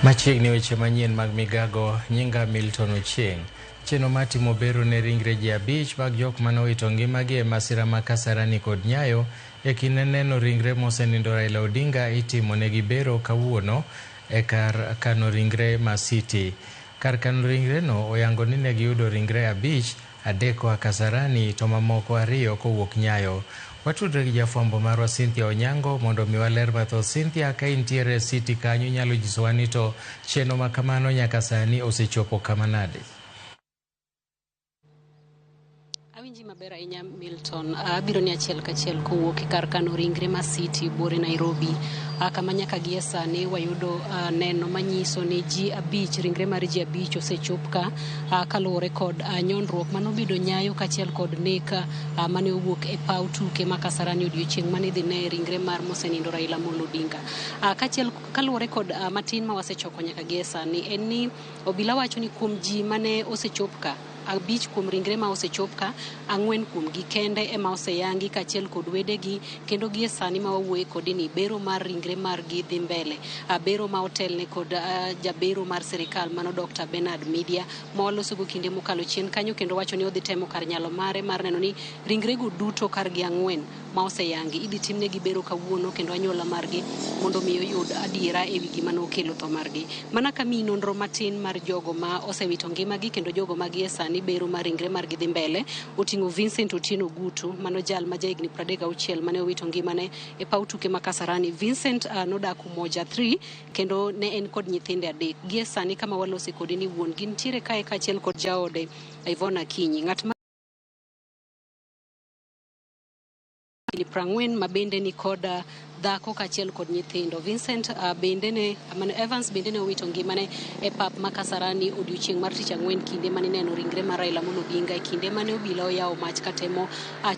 Machiegni weche manyien mag migago, nyinga Milton Ochieng. Chenro mar timo bero ne ringre ji 5 mag jok mane owito ngimagi e masira ma Kasarani kod Nyayo e kinde neno ringre mosenindo Raila Odinga itimo negi bero kawuono e kar kano ringre ma City. Kar kano ringre no oyango ni ne giyudo ringre 5, 3 koa Kasarani to mamoko 2 kowuok Nyayo. Watudre gi jafwambo marwa Cynthia Onyango mondo mi waler mathoth. Cynthia, ka intiere City kanyo inyalo nyisowa ni to chenro ma kamano nyaka sani osechopo kama nade? Awinji maber ahinya Milton. Abiro ni achiel kachiel kowuok e kar kano ringre ma City buore Nairobi. Kama nyaka gie sani wayudo neno manyiso ni ji 5, ringre mar ji 5 osechop ka kaluwore kod nyondruok manobedo Nyayo kaachiel kod nek mane owuok e paw tuke ma Kasarani odiochieng' mane idhi ne ringre mar mosenindo Raila Amolo Odinga. Kaachiel kaluwore kod matin ma wasechoko nyaka gie sani en ni obila wacho ni kuom ji mane osechop ka 5 kuom ringre ma osechop ka, 4 kuomgi kende ema oseyangi kaachiel kod wedegi, kendo gie sani ma wawuoye kodi ni bero mar ringre margi dhi mbele. Bero ma otelne kod jabero mar sirikal mano Dr. Bernard Media ma walosogo kinde mokalo chien kanyo, kendo wacho ni odhi temo kar nyalo mare mar neno ni ringrego duto kargi 4 ma oseyangi idhi timnegi bero kawuono, kendo anyuola margi mondo mi oyud adiera ewi gima nokelo tho margi. Mana kamiyi nonro matin mar jogo ma osewito ngimagi kendo jogo ma gie sani bero mar ringre margi dhi mbele oting'o Vincent Otieno Gutu, mano jal ma jahigni 36 mane owito ngimane e paw tuke ma Kasarani. Vincent nodak Umoja 3 kendo ne en kod nyithinde 3. Gie sani kama walose kodi ni wuon gi nitiere kae kaachiel kod jaode Yvonne Akinyi. Ng'at ma 40 ma bende ni kod dhako kaachiel kod nyithindo. Vincent bende ne Evans bende ne owito ngimane e pap ma Kasarani odiochieng' mar tich ang'wen kinde mane ineno ringre mar Raila Amolo Odinga e kinde mane obila oyawo mach katemo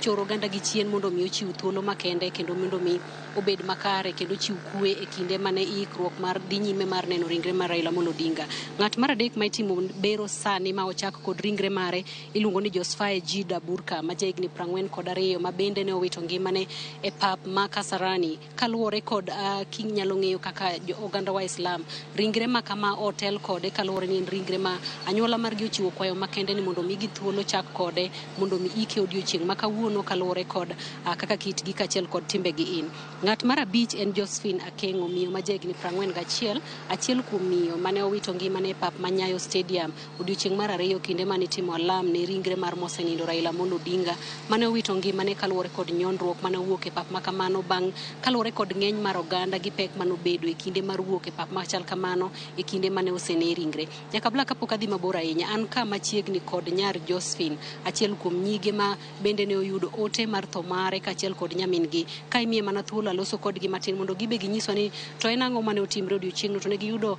choro oganda gi chien mondo mi ochiw thuolo makende kendo mondo mi obed makare kendo chiw kwe e kinde mane ikruok mar dhi nyime mar neno ringre mar Raila Amolo Odinga. Ng'at mar 3 ma itimo bero sani ma ochak kod ringre mare iluongo ni Josfae G. Daburka ma jahigni 42 ma bende ne owito ngimane e pap ma Kasarani. Kaluwore kod kinyalo ng'eyo kaka oganda wa Islam, ringre ma kama otel kode kaluwore ni en ringre ma anyuola margi ochiwo kwayo makende ni mondo migi thuolo chak kode mondo mi ike odiochieng' ma kawuono kaluwore kod kaka kitgi kaachiel kod timbegi in. Ng'at mar 5 en Josephine Akeng'o, miyo ma jahigni 41, achiel kuom miyo mane owito ngimane e pap ma Nyayo Stadium odiochieng' mar 2 kinde mane itimo alam ne ringre mar mosenindo Raila Amolo Odinga mane owito ngimane kaluwore kod nyondruok mane owuok e pap ma kamano bang' kaluwore kod ng'eny mar oganda gi pek manobedo e kinde mar wuok e pap machal kamano e kinde mane osene ringre. Nyakabla kapok adhi mabor ahinya, an ka machiegni kod nyar Josephine, achiel kuom nyige ma bende ne oyudo ote mar tho mare kaachiel kod nyamin-gi. Ka imiye mana thuolo aloso kodgi matin mondo gibe ginyiswa ni to en ang'o mane otimre odiochieng'no, to ne giyudo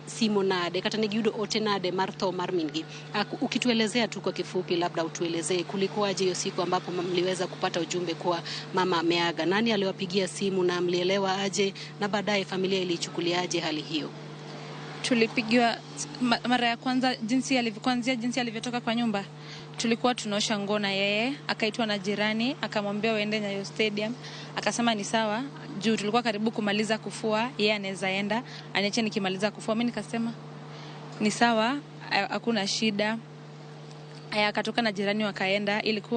simo nade kata ne giyudo ote nade mar tho mar min-gi. Ukituelezea tu kwa kifupi, labda utuelezee kulikuwaje hiyo siku ambapo mliweza kupata ujumbe kuwa mama ameaga, nani aliwapigia simu na mlielewa aje, na baadaye familia ilichukuliaje hali hiyo? Tulipigiwa mara ya kwanza kuanzia jinsi alivyotoka kwa nyumba. Tulikuwa tunaosha nguo na yeye, akaitwa na jirani, akamwambia waende Nyayo Stadium. Akasema ni sawa, juu tulikuwa karibu kumaliza kufua, yeye anaweza enda, aniache nikimaliza kufua. Mimi nikasema ni sawa, hakuna shida. Aya, akatoka na jirani wakaenda. Ilikuwa